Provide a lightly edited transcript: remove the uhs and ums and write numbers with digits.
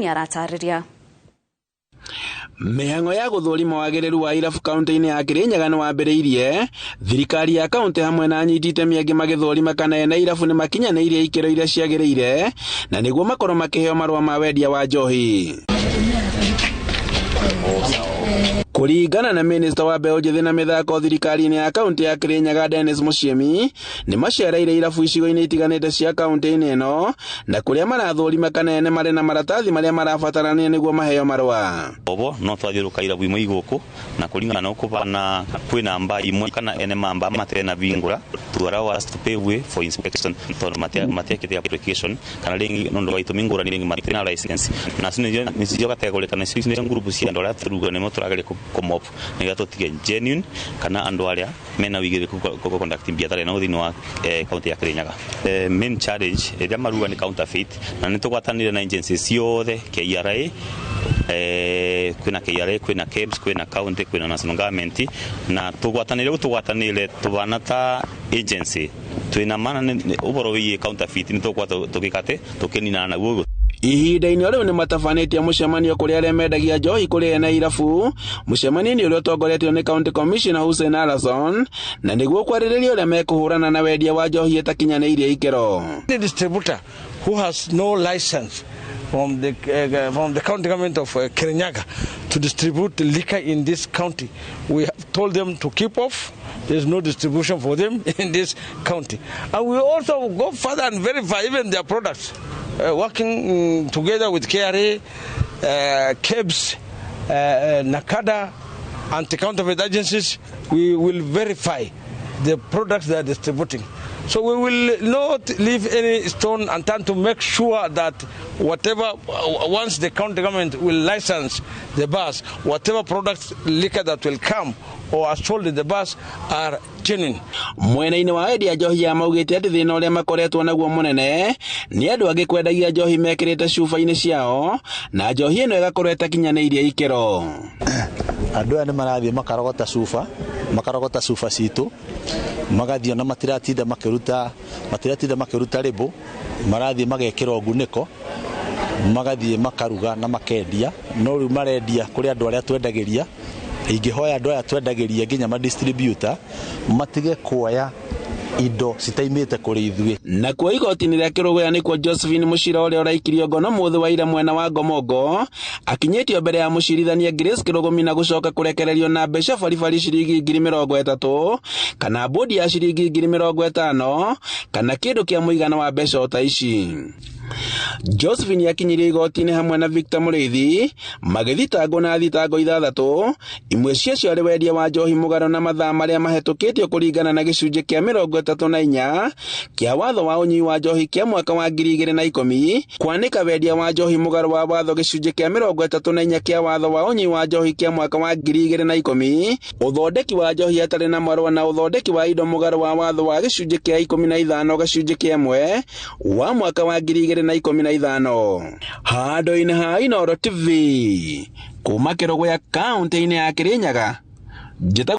Nĩ aratarĩria. Mĩhang'o ya gũthũrima wagĩrĩru wa irabu kaunti-inĩ ya Kirinyaga nĩ wambĩrĩirie, thirikari ya kaunti hamwe na anyiti itemi angĩ magĩthũrima kana ene irabu nĩ makinyanĩirie ikĩro iria ciagĩrĩire na nĩguo makorwo makĩheo marũa ma wendia wa njohi. Kũringana na minista wa mbeũ njĩthĩ na mĩthako thirikari-inĩ ya kaunti ya Kirinyaga, Dennis Muchemi, nĩ macereire irabu icigo-inĩ itiganĩte cia kaunti-inĩ ĩno na kũrĩa marathũrima kana ene marĩ na maratathi marĩa marabatarania nĩguo maheo marũa. Obo no twathiũrũka irabu imwe igũkũ na kũringana na ũkũbana kwĩna mba imwe kana ene mamba matena vingũra to allow us to pave way for inspection, tondu matiekĩte application kana rĩngĩ nũndũ wa itũmi ngũrani, rĩngĩ matirĩ na license, na icio nĩcio category kana icio nĩcio ngurubu cia andũ arĩa tũruga nĩmo tũrageria kũmop nĩgetha tũtige genuine kana andũ arĩa mena wĩigĩrĩrĩku kũ conduct biathara ĩno thĩinĩ wa kaunti ya Kirinyaga. Main challenge ĩrĩa maruga nĩ counterfeit, na nĩ tũgwatanĩire na agencies ciothe, KRA, kwĩna KRA, kwĩna KEBS, kwĩna county, kwĩna national government, na tũgwatanĩire tũgwatanĩire tũbana ta agency twĩna mana ũhoro wĩgiĩ counterfeit, nĩ tũgũkorwo tũgĩka atĩ tũkĩninana naguo. Ihinda-inĩ rĩu nĩ matabanĩtie mũcemanio kũrĩ arĩa mendagia njohi kũrĩ ene irabu, mũcemanio-inĩ ũrĩa ũtongoretio nĩ County Commissioner Hussein Alason, na nĩguo kwarĩrĩria ũrĩa mekũhũrana na wendia wa njohi ĩtakinyanĩirie ikĩro. The distributor who has no license from the county government of Kirinyaga to distribute liquor in this county, we have told them to keep off. There's no distribution for them in this county. And we also go further and verify even their products, working together with KRA, KEBS, NACADA, anti-counterfeit agencies. We will verify the products they are distributing. So we will not leave any stone unturned to make sure that whatever, once the county government will license the bars, whatever products, liquor that will come or are sold in the bars are genuine. Mwena-inĩ wa endia njohi ya maugĩte atĩ thĩna ũrĩa makoretwo naguo mũnene nĩ andũ angĩ kwendagia njohi mekĩrĩte cuba-inĩ ciao na njohi ĩno ĩgakorwo ĩtakinyanĩirie ikĩro. Andũ aya nĩ marathiĩ makarogota cuba, makarogota cuba citũ, magathiĩ ona matiratinda makĩruta rĩbũ, marathiĩ magekĩra ngunĩko, magathiĩ makaruga na makendia. No rĩu marendia kũrĩ andũ arĩa twendagĩria. Ingĩhoya andũ aya twendagĩria nginya madistributor matige kuoya indo citaimĩte kũrĩ ithuĩ. Nakuo igoti-inĩ rĩa Kĩrũgũya nĩkuo Josephine Mũcira ũrĩa ũraikirio ngono mũthĩ wa ira mwena wa Ngomongo akinyĩtio mbere ya mũcirithania Grace Kĩrũgũmi na gũcoka kũrekererio na mbeca baribari ciringi 30,000 kana bodi ya ciringi 50,000 kana kĩndũ kĩa mũigana wa mbeca o ta ici. Josephine akinyirio igoti-inĩ hamwe na Victor Mũrĩithi magĩthitangwo na thitango ithathatũ, imwe ciacio arĩ wendia wa njohi mũgaro na mathaa marĩa mahetũkĩtio kũringana na gĩcunjĩ kĩa 34 kĩa watho wa ũnyui wa njohi kĩa mwaka wa 2010, kwanĩka wendia wa njohi mũgaro wa watho gĩcunjĩ kĩa 34 kĩa watho wa ũnyui wa njohi kĩa mwaka wa 2010, ũthondeki wa njohi atarĩ na marũa na ũthondeki wa indo mũgaro wa watho wa gĩcunjĩ kĩa 15 gacunjĩ kĩa ĩmwe wa mwaka wa 2015. Handũ-inĩ ha Inooro TV kuma Kĩrũgũya kaunti-inĩ ya Kĩrĩnyaga, njĩtagwo